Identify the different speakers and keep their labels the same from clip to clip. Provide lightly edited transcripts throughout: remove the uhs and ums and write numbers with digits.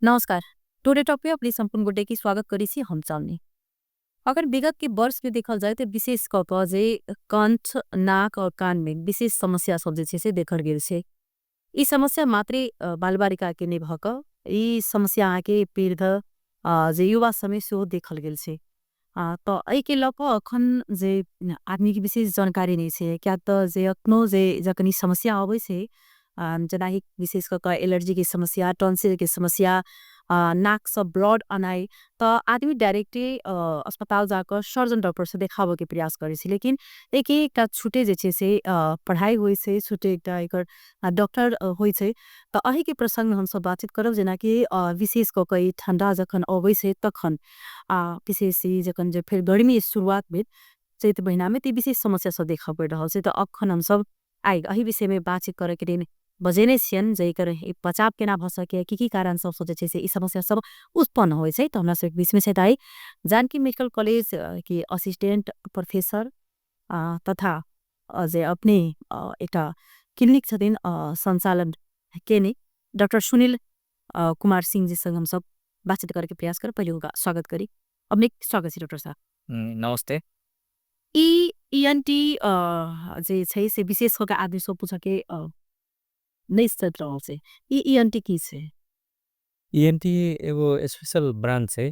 Speaker 1: नमस्कार, today talk पे अपने संपूर्ण गोटे की स्वागत करी छी हम चांदनी। अगर विगत के वर्ष में देखल जाए तो विशेष क क जे कंठ, नाक और कान में विशेष समस्या सब जे छै से देखल गेल छै। ई समस्या मात्रे बाल बालिका के नहि भऽ कऽ ई समस्या अहाँके वृद्ध जे युवा समय सेहो देखल गेल छै। तऽ एहिके लऽ कऽ अखन जे आदमी के विशेष जानकारी नहि छै, किया तऽ जे अखनो जे जखन ई समस्या अबै छै, जेनाकि विशेष कऽ कऽ एलर्जी के समस्या, टॉन्सिल के समस्या, नाक से ब्लड अनाइ, तऽ आदमी डायरेक्टली अस्पताल जाकऽ सर्जन डॉक्टर से देखाबऽ के प्रयास करै छै। लेकिन एहिके एकटा छुटे जे छै से पढ़ाइ होइ छै, छुटे एकटा एकर डॉक्टर होइ छै। तऽ एहिके प्रसंग हमसब बातचीत करब, जेनाकि विशेष कऽ कऽ ई ठंडा जखन अबै छै तखन विशेष ई जखन जे फेर गर्मी शुरुआत भेल चैत महीना में, तऽ विशेष समस्या सब देखा पड़ि रहल छै। तऽ अखन हमसब आइ एहि विषय में बातचीत करऽ के लेल बजेने छियनि, जे एकर बचाव केना भऽ सकैए, की की कारण सब जे छै से ई समस्या सब उत्पन्न होइ छै। तऽ हमरा सबके बीच में छथि आइ जानकी मेडिकल कॉलेज के असिस्टेंट प्रोफेसर तथा जे अपने एकटा क्लिनिक छथिन संचालन केने डॉक्टर सुनील कुमार सिंह जी संग हमसब बातचीत करके प्रयास करब। पहिले हुनका स्वागत करी। अपने स्वागत छै डॉक्टर साहब।
Speaker 2: नमस्ते।
Speaker 1: ई ईएनटी जे छै से विशेष कऽ के आदमी सब पूछऽ के नहि सोचि रहल छै, ई ईएनटी की छै?
Speaker 2: ईएनटी एगो स्पेशल ब्रांच है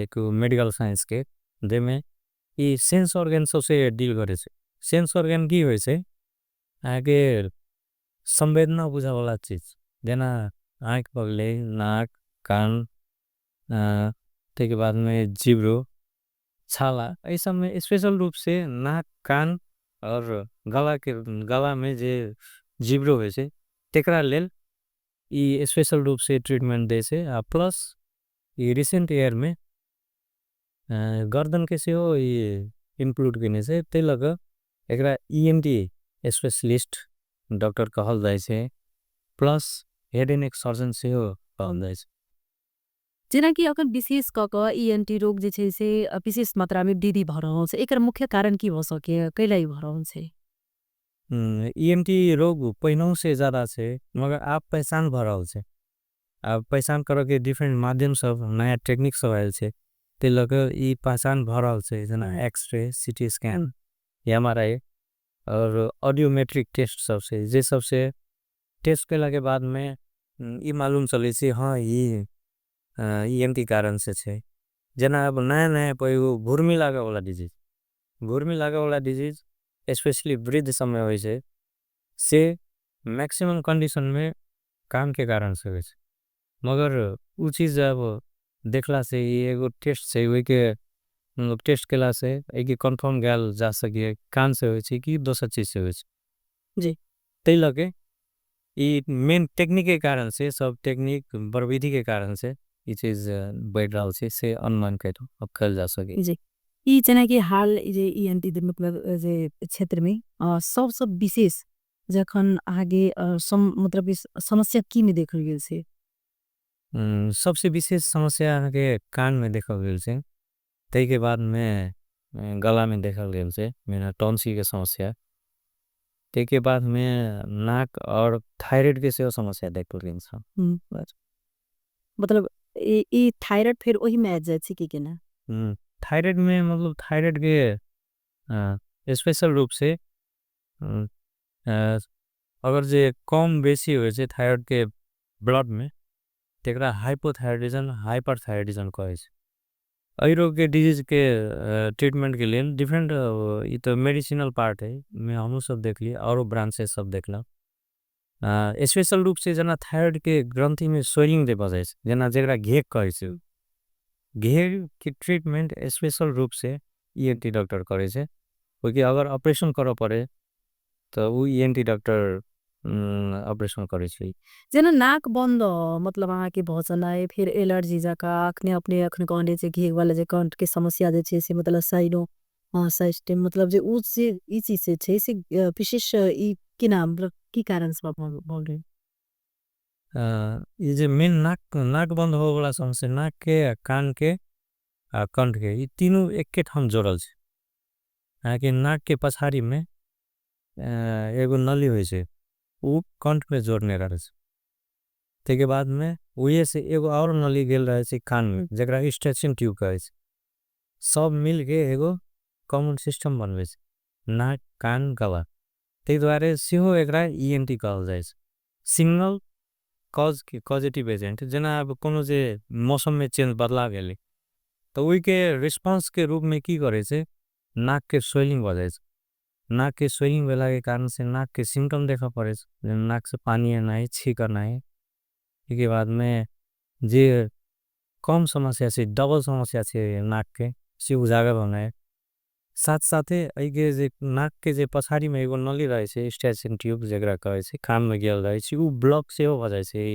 Speaker 2: एक मेडिकल साइंस के, जाहिमे ई सेंस ऑर्गन सबसे डील करे छै। सेंस ऑर्गन की होइ छै? अहाँके संवेदना बुझा वाला चीज, जेना आँख भऽ गेलै, नाक, कान, ताहिके बादमे जिब्रो, छाला, एहि सबमे स्पेशल रूप से नाक, कान और गला में जे जिब्रो होइ छै तेकरा लेल ई स्पेशल रूप से ट्रीटमेंट दै छै। आ प्लस ई रिसेंट ईयर में गर्दन के सेहो ई इंक्लूड केने छै, ताहि लऽ कऽ एकरा ईएनटी स्पेशलिस्ट डॉक्टर कहल जाइ छै, plus head and neck surgeon सेहो कहल जाइ छै।
Speaker 1: जेनाकि अखन विशेष कऽ कऽ ईएनटी रोग जे छै से विशेष मात्रा में वृद्धि भऽ रहल छै, एकर मुख्य कारण की भऽ सकैए, कैला ई भऽ रहल छै?
Speaker 2: ईएनटी रोग पहिनहुँ से ज्यादा छै, मगर आब पहचान भऽ रहल छै। आब पहचान करऽके डिफरेंट माध्यम सब, नया टेक्निक सब आयल छै, ताहि लऽ कऽ ई पहचान भऽ रहल छै। जेना x ray, CT scan, MRI और ऑडियोमेट्रिक टेस्ट सब से, जे सबसे टेस्ट केला के बाद में ई मालूम चलै छै हाँ ई ईएनटी कारण से छै। जेना अब नया नया एगो घुर्मी लागै वाला डिजीज, घुर्मी लागै वाला डिजीज स्पेशली वृद्ध समय होइ छै, से मैक्सिमम कंडीशन में काम के कारण से होइ छै। मगर उ चीज अब देखला से एगो टेस्ट छै, वही के टेस्ट केला से एक कन्फर्म गैल जा सके कान से होइ छै कि दोसर चीज से होइ छै। तै लगे ई मेन टेक्निक के कारण से, सब टेक्निक बरविधि के कारण से ई चीज बढ़ रहा है, से अनुमान अब कल जा सके।
Speaker 1: जी। ई जना कि हाल जे ईएनटी मतलब जे क्षेत्र में सब सब विशेष जखन आगे मतलब समस्या की में देखल गेल छै?
Speaker 2: सबसे विशेष समस्या आगे कान में देखल गेल छै, तै के बाद में गला में देखल गेल छै, मेरा टॉन्सिल के समस्या, तै के बाद में नाक और थायराइड के सेहो समस्या देखल गेल छै।
Speaker 1: मतलब ई थायराइड फिर वही में आ जाए छै की केना?
Speaker 2: थायराइड में मतलब थायराइड के स्पेशल रूप से अगर जे कम बेसी होय छे थायराइड के ब्लड में, तेकरा हाइपोथायराइडिज्म हाइपरथायराइडिज्म कहे छे। एहि रोग के डिजीज के ट्रीटमेंट के लिए डिफरेंट ये तो मेडिसिनल पार्ट है, मैं हमू सब देख लिया और ब्रांचेस सब देखला। स्पेशल रूप से जना थायराइड के ग्रंथि में स्वेलिंग दे बजाय छे, जना जेकरा घेक कहे छे, घेक के ट्रीटमेंट स्पेशल रूप से ईएनटी डॉक्टर करे छे। क्योंकि अगर ऑपरेशन करो पड़े तो वो ईएनटी डॉक्टर ऑपरेशन करे छे।
Speaker 1: जना नाक बंद मतलब आहाँ के भजन आए, फिर एलर्जी जका अखने अपने अखने कहने छे घेक वाला जे कंठ के समस्या जे छे से मतलब साइनो सिस्टम मतलब जे उ से ई चीज से छे से विशेष ई की नाम मतलब की कारण से बोल रहे हैं?
Speaker 2: ये जे मेन नाक बंद हो वाला समस्या, नाक के कान के कंठ के ये तीनों एक के ठाम जोड़ल छे। आके नाक के पछाड़ी में एगो नली होई छे, वो कंठ में जोड़ने रहे छे, तेके बाद में उहे से एगो और नली गेल रहे छे कान में जेकरा स्ट्रेचिंग ट्यूब कहे छे। सब मिल के एगो कॉमन सिस्टम बनवे छे नाक कान गला। ते द्वारे सिहो एकरा ENT कहल जाय छे। सिंगल कॉज के कॉजेटिव एजेंट जना अब कोनो जे मौसम में चेंज बदला गेले तो उई के रिस्पांस के रूप में की करे छे नाक के स्वेलिंग हो जाय छे। नाक के स्वेलिंग वेला के कारण से नाक के सिम्पटम देखा पड़े छे, नाक से पानी आना है, छींक आना है। इसके बाद में जे कम समस्या छे डबल समस्या छे नाक के सी उजागर होना है। साथ साथे नाक के जे पछाड़ी में एगो नली रहे छे स्ट्रेचिंग ट्यूब जेकरा कहे छे कान में गेल रहे छे उ ब्लॉक से हो जाय छे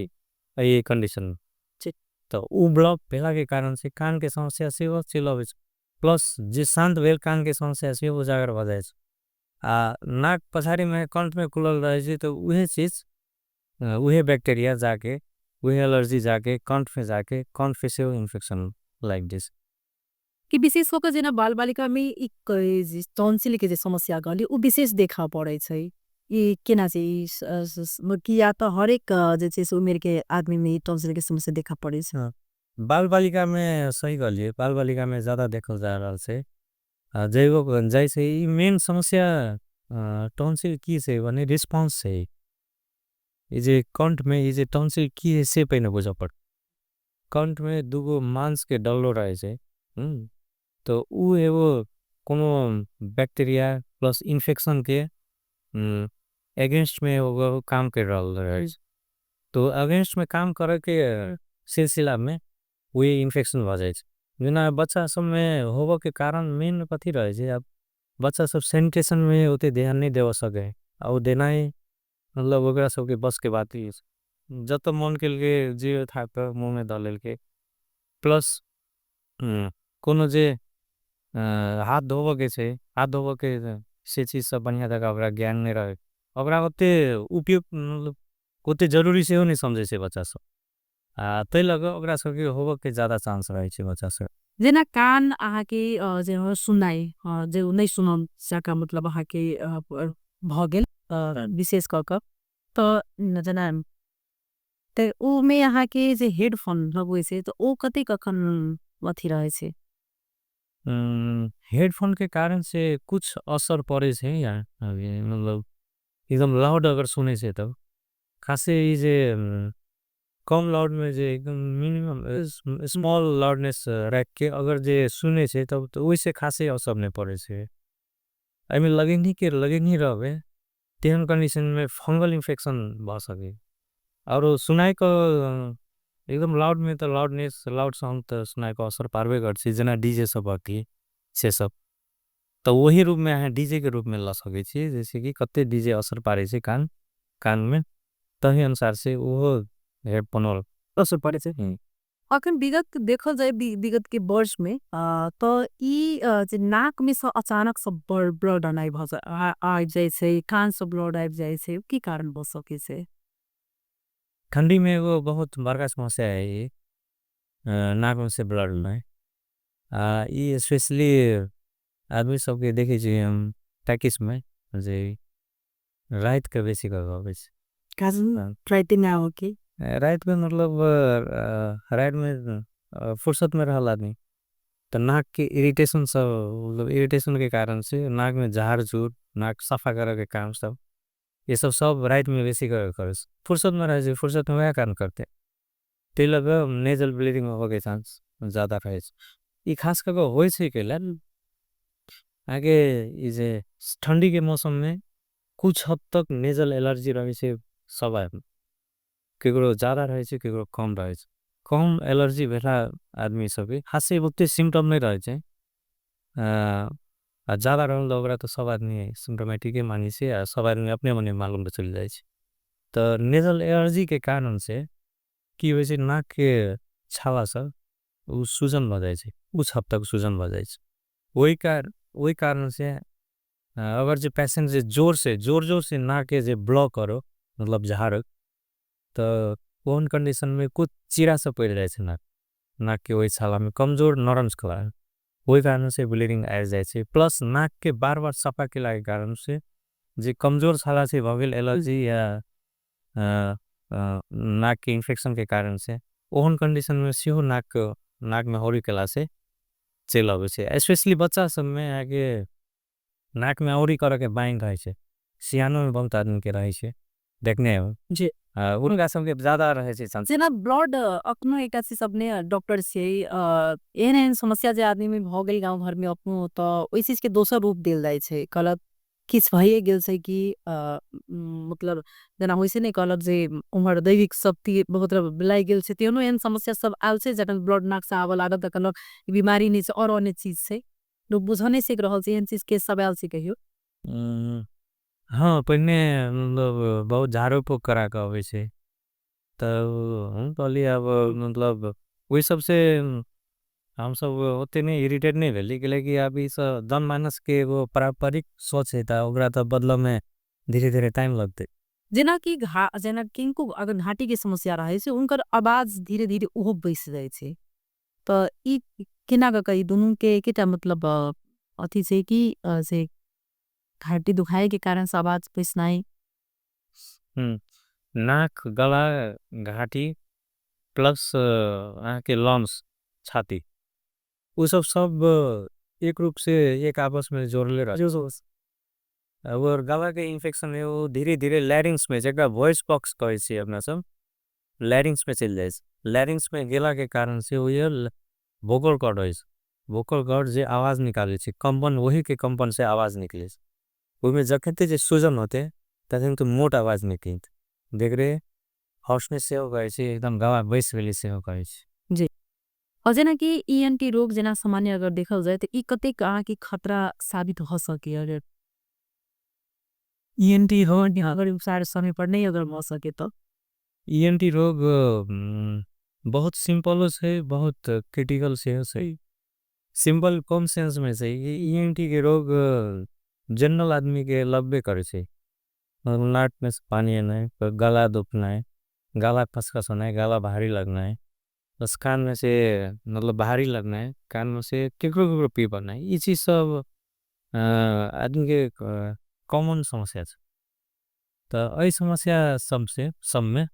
Speaker 2: ये कंडीशन। तो उ ब्लॉक पहला के कारण से कान के समस्या से हो चिल्लावे छे प्लस जे शांत वेल कान के समस्या से उजागर हो जाय छे। नाक पछाड़ी में कंठ में खुलल रहे छे तो उहे चीज उहे बैक्टीरिया जाके उहे एलर्जी जाके कंठ में जाके कंठ में से हो इन्फेक्शन लाइक this.
Speaker 1: कि विशेष होकर जेना बाल बालिका में एक टॉन्सिल के जे समस्या गली उ विशेष देखा पड़े छे। ये केना छे कि या तो हर एक जे छे उम्र के आदमी में टॉन्सिल के समस्या देखा पड़े छे।
Speaker 2: बाल बालिका में सही गली है, बाल बालिका में ज़्यादा देखा जा रहा है। जैसे ये मेन समस्या टॉन्सिल की से बने रिस्पांस से ये जे कंठ में ये जे टॉन्सिल की है से पहले बुझा पड़। कंठ में दूगो मांस के डल्लो रहे छे, तो उ है वो कोनो बैक्टीरिया प्लस इन्फेक्शन के एगेंस्ट में वो काम कर रहा है। तो एगेंस्ट में काम करके सिलसिला में वो इन्फेक्शन हो जाए। जिना बच्चा सब में होगा के कारण मेन पती रहे छे, अब बच्चा सब सेनिटेशन में उते ध्यान नहीं देवा सके और देना ही मतलब वगरा सब के बस के बात ही है। जब तो मन के लिए जीव था तो मुझे में दलेल के प्लस कोनो जे हाथ धोबा के छे, हाथ धोबा के से चीज सब बनिया था अगरा ज्ञान नहीं रहे। अगरा उते उपयोग उते जरूरी से हो नहीं समझे छे बच्चा सब, तो ही लगा अगरा सब के होगा के ज़्यादा चांस रहे छे बच्चा सब।
Speaker 1: जेना कान आहा के जे सुनाई जे नहीं सुनाई जाका मतलब आहा के भगेल विशेष करका तो जना ते उ में आहा के जे हेडफोन लगवे छे तो ओ कते कखन वथी रहे छे।
Speaker 2: हेडफोन के कारण से कुछ असर पड़े छे या मतलब इधम लाउड अगर सुने छे तो खासे इजे कम लाउड में जे मिनिमम स्मॉल लाउडनेस रख के अगर जे सुने छे तो उसे खासे असर नहीं पड़े छे। लगे नहीं रहे तेहन कंडीशन में फंगल इंफेक्शन बढ़ सके और सुनाई को एकदम लाउड में तो लाउडनेस लाउड साउंड तो सुनाई को असर पारवे करती जना डीजे सब आती छे सब तो वही रूप में आहें डीजे के रूप में ला सके छे। जैसे कि कत्ते डीजे असर पारे छे कान कान में तही अंसार से वो हेडफोन असर पारे छे।
Speaker 1: अखन विगत देखल जाए विगत के वर्ष में तो नाक में अचानक सब ब्लड आए जाए कान सब ब्लड आए जाए की कारण हो सके छे।
Speaker 2: ठंडी में वो बहुत बरका समस्या है नाक में से ब्लड में ये स्पेशली आदमी सब के देखे जी हम टैकिस में जी राइट का बेसी कर रहा हूँ।
Speaker 1: राइट में आओ की?
Speaker 2: राइट में मतलब राइट में फुर्सत में रहा आदमी तो नाक के इरिटेशन सब इरिटेशन के कारण से नाक में जहार जूर नाक सफा करा के काम सब ये सब सब राइट में बेसी कर रहा हूँ। फुर्सत में रहा जी फुर्सत में वह काम करते ते लगा नेजल ब्लीडिंग हो गए चांस ज़्यादा रहे। ये खास करके होई से केला आगे इसे ठंडी के मौसम में कुछ हद तक नेजल एलर्जी रहे से सब आये क्योंकि ज़्यादा रहे से क्योंकि कम रहे से कम एलर्जी बेला आदमी सभी हासे बुद्धे सिम्टम नहीं रहे चे। ज़्यादा रहने लोगरा तो सब आदमी सिम्टोमेटिक ही मानी से सब आदमी अपने मने मालूम बचल जाएच। तो नेजल एलर्जी के कारण से कि वैसे नाक के छाला सा उस सुजन बजाएचे उस हद तक सुजन बजाएच। वही कारण से अगर जो पेशेंट जोर से जोर जोर से नाक के जो ब्लॉक करो मतलब जहारक तो उन कंडीशन में कुछ चीरा सा पड़ जाएचे नाक नाक के वही छाला में कमजोर नरम छाला वही कारण से ब्लीडिंग आय जाएचे। प्लस नाक के बार बार सपा के लागे कारण से जो कमजोर छाला से भविल एलर्जी या नाक के इंफेक्शन के कारण से। ओहन कंडीशन में सिहो नाक में होरी केला से चेल आवेचे। स्पेशली बच्चा सब में आगे नाक में होरी करके बाइंड रहे छे, सियानों में बहुत आदमी के रहे छे, देखने हैं। उनका सब के ज़्यादा रहे छे।
Speaker 1: जेना ब्लड अपनों एक अच्छी सबने डॉक्टर से एहन समस्या जे आदमी में भोगल गाउं घर में अपनों तो उसी चीज के दोसर रूप देल जाये छे। कलब किस भाई गेल से कि मतलब जना होई से नहीं कलब जे उमर दैविक शक्ति बहुत बिलाई गेल से तेहनों एहन समस्या सब आल से जटन ब्लड नाक से आवल आगत कलब बीमारी नहीं से और अन्य चीज से लोग बुझने से एक रहल से एहन चीज के सब आल से कहियो।
Speaker 2: हाँ पहले मतलब बहुत झारों पोक करा का होई से तो हम पहले अब मतलब वही सबसे हम सब होते नहीं इरीटेड नहीं रहे। लेकिन अभी दन मानस के वो परापरिक सोच है ता उगरा ता बदला में धीरे धीरे टाइम लगते।
Speaker 1: जेना कि किनको अगर घाटी के समस्या रहे से उनकर अबाज धीरे धीरे उहोब बैस जाएचे। तो किना का कही दुनों के किता मतलब अथी से कि घाटी दुखाये के कारण से अबाज बैस नाई।
Speaker 2: नाक, गला, घाटी, प्लस आके लॉन्स, छाती उसब सब एक रूप से एक आपस में जोरले रहा। और गला के इंफेक्शन है वो धीरे धीरे लैरिंग्स में जैका वॉइस बॉक्स कही सी अपना सब लैरिंग्स में चल जाएच। लैरिंग्स में गला के कारण से वो ये वोकल कॉर्ड होईस, वोकल कॉर्ड जे आवाज निकालेची, कमपन वही के कमपन से आवाज निकलेच। वो में जखते जे सुजन होते तरीन तो मोट आवाज निकलेच। देख रहे हॉर्सनेस से हो गयेची, एकदम गला बेस वेली से हो गयेची।
Speaker 1: जी और जना कि ENT रोग जना समान्य अगर देखा जाए तो ये कते कहाँ की खतरा साबित हो सके। अगर ENT रोग अगर उपचार समय पर नहीं अगर हो सके तो
Speaker 2: ENT रोग बहुत सिंपल है, बहुत क्रिटिकल से है। सिंपल कौन सेंस में से ENT के रोग जनरल आदमी के लब्बे करें। नाक में पानी आना है, गला दुखना है, गला खसखस होना है, गला भारी लगना है, बस कान में से मतलब भारी लगना है, कान में से किकरो-किकरो पी बनना है। इसी सब आदमी के कॉमन समस्या है। तो ऐ समस्या सब में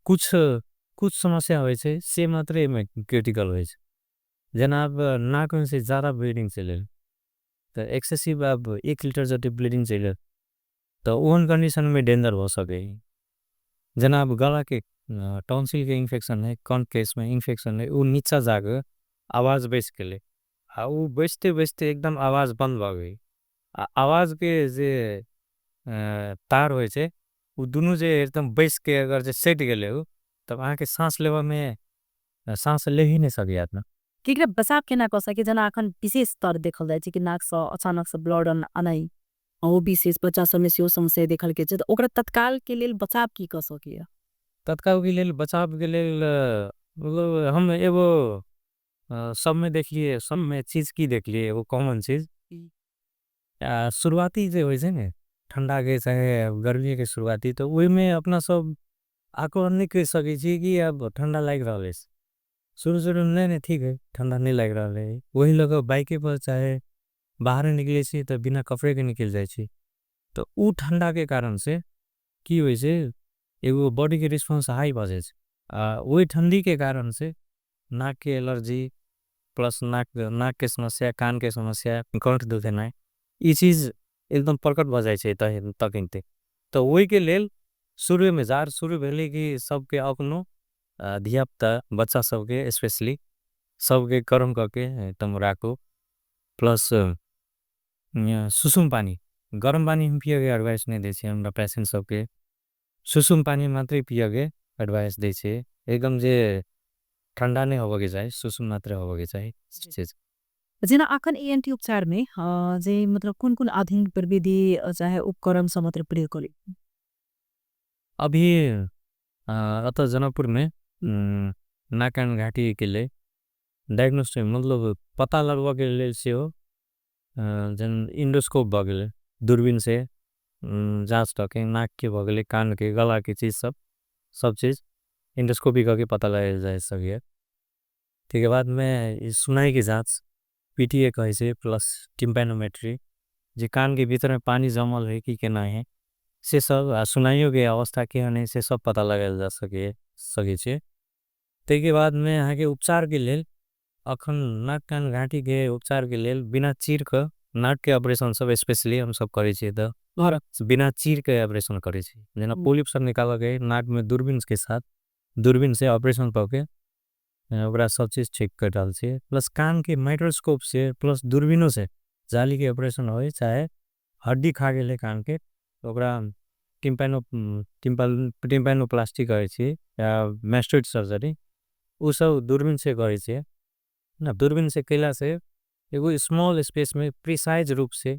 Speaker 2: कुछ समस्या होई छे, से मात्रे में क्रिटिकल होई छे। जना आप नाक में से ज़्यादा ब्लीडिंग चले, तो एक्सेसिव आप 1 लीटर ज़्यादा ब्लीडिंग चले, तो उन कंडीशन में डेंजर हो सके। जना आप गला के टॉन्सिल के इंफेक्शन है, कौन केस में इंफेक्शन है, वो निचा जाग आवाज बेश के ले, वो बेशते बेशते एकदम आवाज बंद हो गई। आवाज के जे तार होई छे, वो दुनू जे एकदम बेश के अगर जे सेट गए ले, तब आके सांस लेवा में सांस ले ही नहीं सके आदमी।
Speaker 1: क्योंकि बसाप के नाक हो सके, जना आखन विशेष तर देखल जाएचे कि नाक सा अचानक सा ब्लड आनाई, वो विशेष बच्चा सब में से वो समस्या देखल के चे, तो उकरा तत्काल के लिए बचाप की कर सके?
Speaker 2: तत्काल के लिए बचाप के लिए हम एवो सब में देख लिए, सब में चीज की देख लिए, वो कॉमन चीज। शुरुआती जो होई ने, ठंडा के चाहे गर्मी के शुरुआती, तो वही में अपना सब आको नहीं कह सके ची कि अब ठंडा लाग रहा है। शुरू शुरू नहीं नहीं ठीक है, ठंडा नहीं लाग रहा है। वही लोग बाइके पर चाहे बाहर निकले ची, तो बिना कपड़े के निकल जाएची। तो उ ठंडा के कारण से की होई से एगो बॉडी के रिस्पॉन्स हाई बजेज। वही ठंडी के कारण से नाक के एलर्जी, प्लस नाक के समस्या, कान के समस्या, कंठ दुखना है, ये चीज एकदम परकट बजायचे तकिनते। तो वही के लेल शुरू में जार, शुरू भेले कि सबके अपनों धियाप्ता बच्चा सबके स्पेशली सबके करम करके तम राखो। प्लस सुसुम पानी, गरम पानी हम पिया के एडवाइस नहीं देचे, हमरा पेशेंट सबके सुसुम पानी मात्रे पिया के एडवाइस देचे। एकदम जे ठंडा नहीं होगा के जाए, सुसुम मात्रे होगा के जाए।
Speaker 1: जेना आखन ENT उपचार में, जे मतलब कुन-कुन आधुनिक प्रविधि चाहे उपकरण समत्र प्रयोग करें?
Speaker 2: अभी अत जनकपुर में नाकान घाटी के लिए डायग्नोस्टिक मतलब पता लगवा के लिए से हो, जन इंडोस्कोप बगले, दूरबीन से जांच तके, नाक के बगले, कान के, गला के चीज सब, सब चीज इंडोस्कोपी करके पता लगाया जाए सके। ठीक है, बाद में सुनाई की जांच, PTA कहे से, प्लस टिम्पैनोमेट्री, जे कान के भीतर में पानी जमल है कि क्या नहीं है, से सब सुनाइयों के अवस्था क्या नहीं, से सब पता लगाया जा सके, सके चे। ताहिके बादमे अहाँके उपचारके लेल अखन नाक कान घाँटीके उपचारके लेल बिना चीरके नाकके ऑपरेशन सब स्पेशली हम सब करै छियै। तऽ बिना चीरके ऑपरेशन करै छियै, जेना पोलिप सब निकालके नाकमे दूरबीन के साथ दूरबीन से ऑपरेशन करके ओकरा सब चीज ठीक कर रहल छियै। प्लस कानके माइक्रोस्कोप से प्लस दूरबीनों से जालीके ऑपरेशन होइ, चाहे हड्डी खा गेलै कानके ओकरा टिम्पैनोप्लास्टी करै छियै या मैस्टोइड सर्जरी उ सब दूरबीन से करै छियै। दूरबीन से कयला से एगो स्मॉल स्पेस में प्रिसाइज रूप से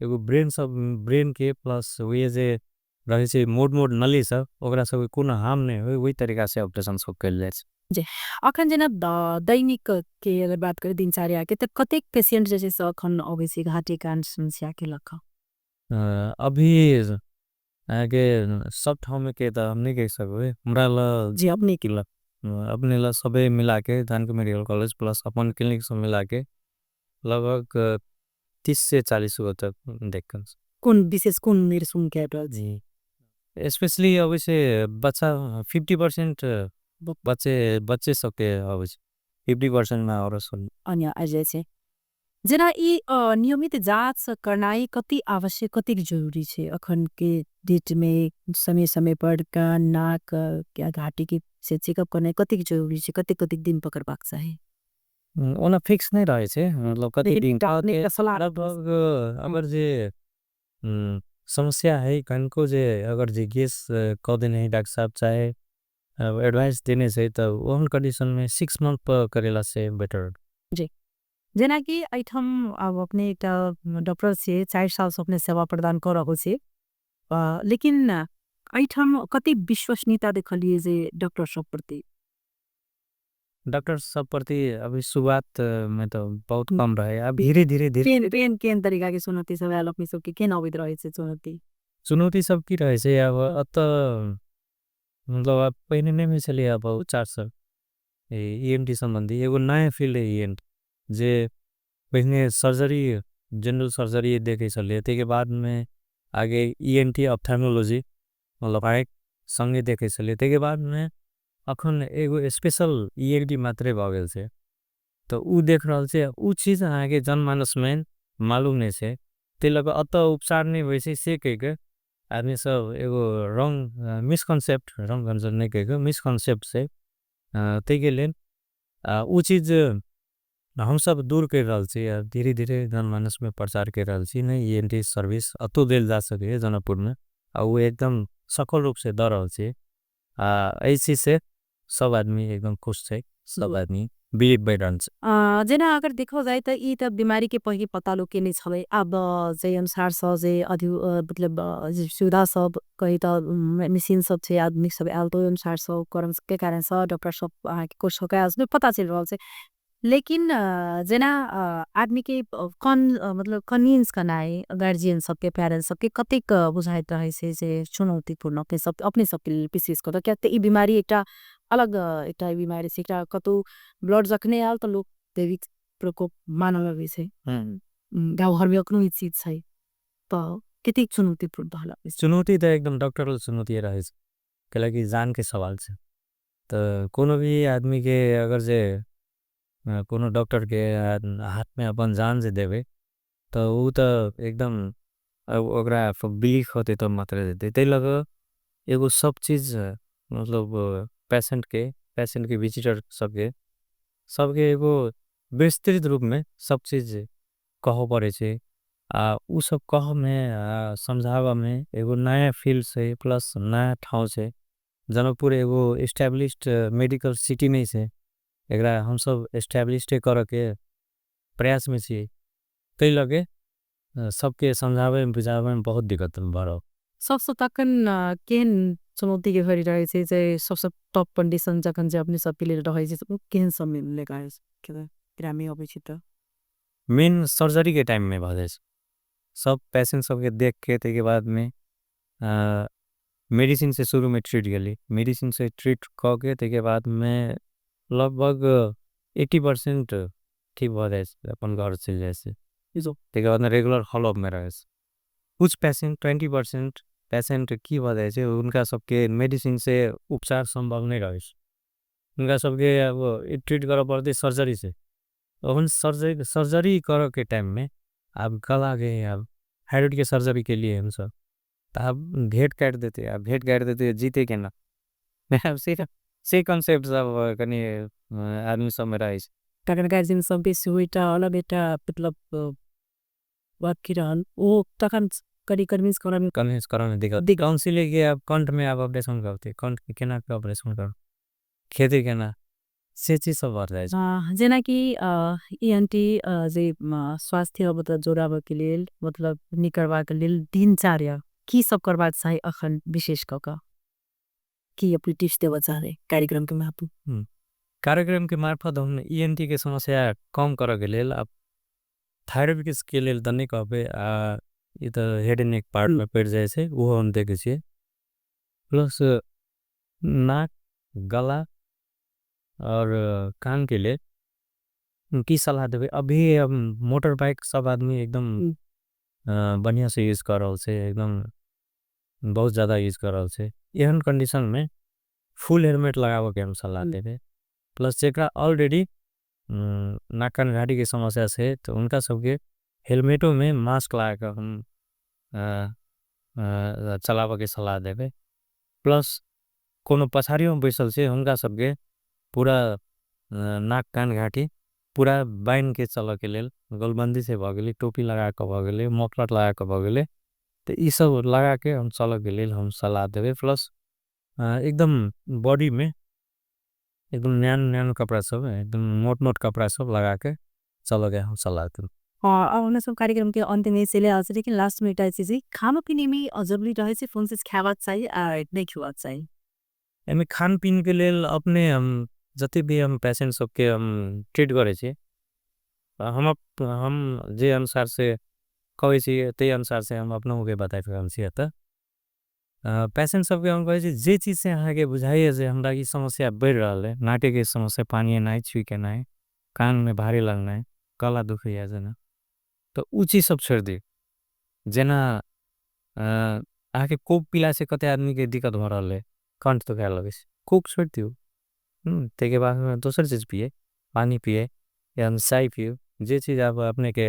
Speaker 2: एगो ब्रेन सब ब्रेन के प्लस वही जे रहे छे मोट मोट नली सब ओकरा सब कोनो हार्म नहीं होय, वही तरीका से ऑपरेशन सब कयल जाय छे।
Speaker 1: जी अखन जेना दैनिक के अगर बात करी दिनचर्या के त कतेक पेशेंट जे छै से अखन अबै छै घाटी कान समस्या के लक?
Speaker 2: अभी आगे सब ठाम में के त हम नहीं कह सकबे, हमरा ल
Speaker 1: जी अपने के
Speaker 2: ल अपने ल सबे मिला के जानकी मेडिकल कॉलेज प्लस अपन क्लिनिक सब मिला के लगभग 30 से 40 गो तक देखन।
Speaker 1: कौन विशेष कौन निर्सुन के रहल
Speaker 2: जी स्पेशली अबै से बच्चा 50% बच्चे सबके अबै छै, 50% में और सुन।
Speaker 1: अन्य आ जाइ छै। जेना ई नियमित जांच करनाइ कति आवश्यक कति जरूरी छै अखन के डेट में समय समय पर कान नाक या घाटी के से चेकअप करनाइ कति जरूरी छै, कति कति दिन पकड़बाक चाही?
Speaker 2: ओना फिक्स नहीं रहे छै, मतलब कति
Speaker 1: लेकिन
Speaker 2: दिन
Speaker 1: ने सलाह
Speaker 2: लगभग अगर जे समस्या है कनको जे अगर जे गैस कह देने है डॉक्टर साहब चाहे एडवाइस देने से तो ओहन कंडीशन में 6 मंथ पर करेला से बेटर।
Speaker 1: जी जेना कि ऐठम अब अपने एक डॉक्टर से 4 साल से अपने सेवा प्रदान कर रहे छे, लेकिन ऐठम कति विश्वसनीयता देखलिए जे डॉक्टर सब प्रति?
Speaker 2: डॉक्टर सब प्रति अभी शुरुआत में तो बहुत कम रहे, अब धीरे धीरे धीरे
Speaker 1: केन केन तरीका के चुनौती सब आयल अपने सब के केन अबैत रहे छे चुनौती?
Speaker 2: चुनौती सब की रहे छे अब अत मतलब अब पहले नहीं मिले अब 4 साल ENT संबंधी एगो नया फील्ड है ENT, जे पहले सर्जरी जनरल सर्जरी देखे चले ते के बाद में आगे ENT ophthalmology मतलब आए संगे देखे चले ते के बाद में अखन एगो स्पेशल ENT मात्रे भागल छे तो उ देख रहा छे उ चीज़ आगे जनमानस में मालूम नहीं छे ते लगा अत उपचार नहीं वैसे से कह के आदमी सब एगो रॉन्ग मिसकंसेप्ट रॉन्ग कंसेप्ट नहीं कह के मिसकंसेप्ट से ते के लिए उ चीज़ हम सब दूर कर रहा छे धीरे धीरे जनमानस में प्रचार कर रहा छे नहीं ENT service अतो देल जा सके जनकपुर में और वो एकदम सफल रूप से दर रहा छे। ऐसी से सब आदमी एकदम खुश छे, सब आदमी बिलीव बैठ रहा छे।
Speaker 1: जेना अगर देखा जाए तो ये तब बीमारी के पहले पता लोग के नहीं छले, अब जे अनुसार सा जे अधि मतलब सुविधा सब कहीं तो मशीन सब छे आदमी सब आल तो अनुसार सा करम के कारण सा डॉक्टर सब कुछ हो गया उसमें पता चल रहा छे। लेकिन जेना आदमी के कौन मतलब कन्वींस करना है गार्जियन सबके पेरेंट्स सबके कतिक बुझाइत रहे से जे चुनौतीपूर्ण अपने सब के विशेष कर क्या ते ई बीमारी एकटा अलग एकटा बीमारी से एकटा कतौ ब्लड जखने आल तो लोग दैविक प्रकोप मानव लगे छे। गाँव घर में अखनो ई चीज है तो कितनी चुनौतीपूर्ण होला।
Speaker 2: चुनौती तो एकदम डॉक्टर चुनौती रहे छे, कैलाकि जान के सवाल छे तो कोनो भी आदमी के अगर जे कोनो डॉक्टर के हाथ में अपन जान जे देवे तो वो तो एकदम ओकरा बिलीफ होते तो मात्र देते। ते लगा एगो सब चीज मतलब पेशेंट के विजिटर सबके सबके एगो विस्तृत रूप में सब चीज कहो पड़े छे। उ सब कहो में समझावा में एगो नया फील्ड से प्लस नया ठाव से जनकपुर एगो एस्टैब्लिश्ड मेडिकल सिटी नहीं से एकरा हम सब एस्टैब्लिश्ड करके प्रयास में छे। ते लगे सबके समझावे में बुझावे में बहुत दिक्कत भरो।
Speaker 1: सबसे तकन केन चुनौती के भरी रहे छे जे सबसे टॉप कंडीशन जखन जे अपने सब के लिए रहे छे केन समय में लेगा है ग्रामीण अभिचित?
Speaker 2: मेन सर्जरी के टाइम में बात है सब पेशेंट सबके देख के ते के बाद में मेडिसिन से शुरू में ट्रीट गली मेडिसिन से ट्रीट करके ते के बाद में लगभग 80% ठीक हो जाए अपन घर चल जाए से। ते के बाद में रेगुलर फॉलोअप में रहे कुछ पेशेंट 20% पेशेंट की हो जाए से उनका सबके मेडिसिन से उपचार संभव नहीं रहे। उनका सबके अब ट्रीट करऽ पड़ते सर्जरी से। अखन सर्जरी सर्जरी करऽ के टाइम में आप गला के आप हाइड्रोड के सर्जरी के लिए हम सब तो आप घेट काट देते, आप घेट काट देते जीते के ना। से कॉन्सेप्ट सब कनी आदमी सब में रहे।
Speaker 1: तखन गार्जियन सब बेसी होइटा अलग एउटा मतलब बाकी रहल ओ तखन कनी कन्विंस करऽ में,
Speaker 2: कन्विंस करऽ में दिक्कत। काउंसिल के आप कंठ में आप ऑपरेशन करते, कंठ के केना के ऑपरेशन कर खेती केना से चीज सब बढ़ जाए।
Speaker 1: जेना कि ENT जे स्वास्थ्य मतलब जोड़ाबऽ के लेल मतलब निकलवा के लेल दिनचर्या की सब करबाक चाही अखन विशेष कऽ कऽ की अपनी टिप्स देबऽ चाहबै कार्यक्रम के मार्फत?
Speaker 2: कार्यक्रम के मार्फत हम ENT के समस्या कम करऽ के लेल आप थायराइड के लेल तो नहीं कहबे, ये तो हेड एंड नेक पार्ट में पड़ जाए से वो हम देखे छे। प्लस नाक गला और कान के लिए की सलाह देवे, अभी हम मोटर बाइक सब आदमी एकदम बढ़िया से यूज कर रहे हैं, एकदम बहुत ज़्यादा यूज कर रहे हैं। यहन कंडीशन में फुल हेलमेट लगावा के हम सलाह देवे। प्लस जेकरा ऑलरेडी नाक कान घाटी के समस्या से तो उनका सबके हेलमेटों में मास्क लगा के हम चलावा के सलाह देवे। प्लस कोनो पसारियों बैसल से उनका सबके पूरा नाक कान घाटी पूरा बाइन के चला के लेल गोलबंदी से भागले, टोपी लगा के भागले, मफलर लगा के भागले, तो इस सब लगा के हम चला के लेल हम सलाह देवे। प्लस एकदम बॉडी में एकदम नैन नैन कपड़ा सब एकदम मोट मोट कपड़ा सब लगा के चला के हम सलाह देवे।
Speaker 1: हाँ, अब हमने सब कार्यक्रम के अंत में चले आए हैं, लेकिन लास्ट में एक चीज़ है, खाना पीने में जरूरी रहे से फोन से खावा चाहिए और नहीं खावा चाहिए।
Speaker 2: हमें खान पीन के लिए अपने हम जति भी हम पेशेंट सबके हम ट्रीट करें चे, हम जे अनुसार से कहे चे ते अनुसार से हम अपनों के बताए फिर हम चे आता। पेशेंट सबके हम कहे चे जे चीज़ से आगे बुझाई जे हमरा की समस्या बढ़ रहा है, नाटे के समस्या पानी है ना, छुई के ना, कान में भारी लगना है, गला दुखी है जना, तो उची सब छेड़ दे। जना आगे कोप पिला से कते आदमी के दिक्कत हो रहा है, कंठ तो क्या लगे, कोप छेड़ दियो। तेरे बाद में दूसरे चीज़ पिए, पानी पिए, या चाय पियो, जे चीज़ आप अपने के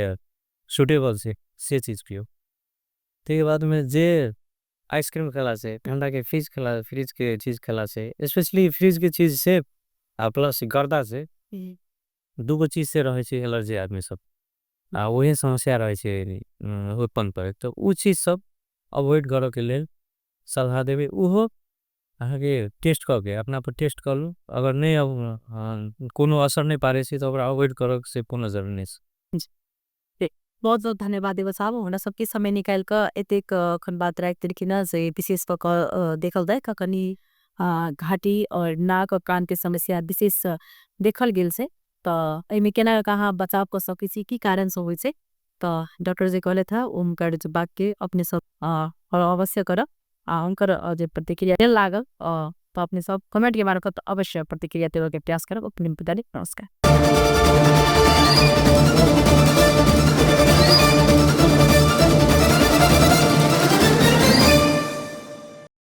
Speaker 2: सूटेबल से, से चीज़ पियो। तेरे बाद में जे आइस्क्रीम खिला से, ठंडा के फ्रीज खिला, फ्रीज के चीज़ खिला से, स्पेशली फ्रीज के चीज़ से, प्लस गर्दा से, दूगो चीज़ से रहे चे एलर्जी आदमी सब, वही समस्या रहे चे उत्पन्न पड़े, तो उस चीज़ सब अवॉइड करो के लिए सलाह देवे। उहो आगे टेस्ट करके अपना पर टेस्ट कर लूँ, अगर नहीं अब कोनो असर नहीं पारे सी तो अवॉइड करो से पुनः जरूर नहीं।
Speaker 1: बहुत बहुत धन्यवाद देवा साहब, होना सबके समय निकाल का इतने खन बात रहे थे ना से विशेष पक देखल जाए ककनी घाटी और नाक और कान के समस्या विशेष देखल गिल से, तो इनमें क्या ना कहाँ बचाव कर सकी सी की कारण सो हुई से, तो डॉक्टर जी कहले था उनका जो बात के अपने सब और अवश्य करा, उनका जो प्रतिक्रिया लागल, तो अपने सब कमेंट के मार्फत अवश्य प्रतिक्रिया देने के प्रयास करो। अपने नमस्कार।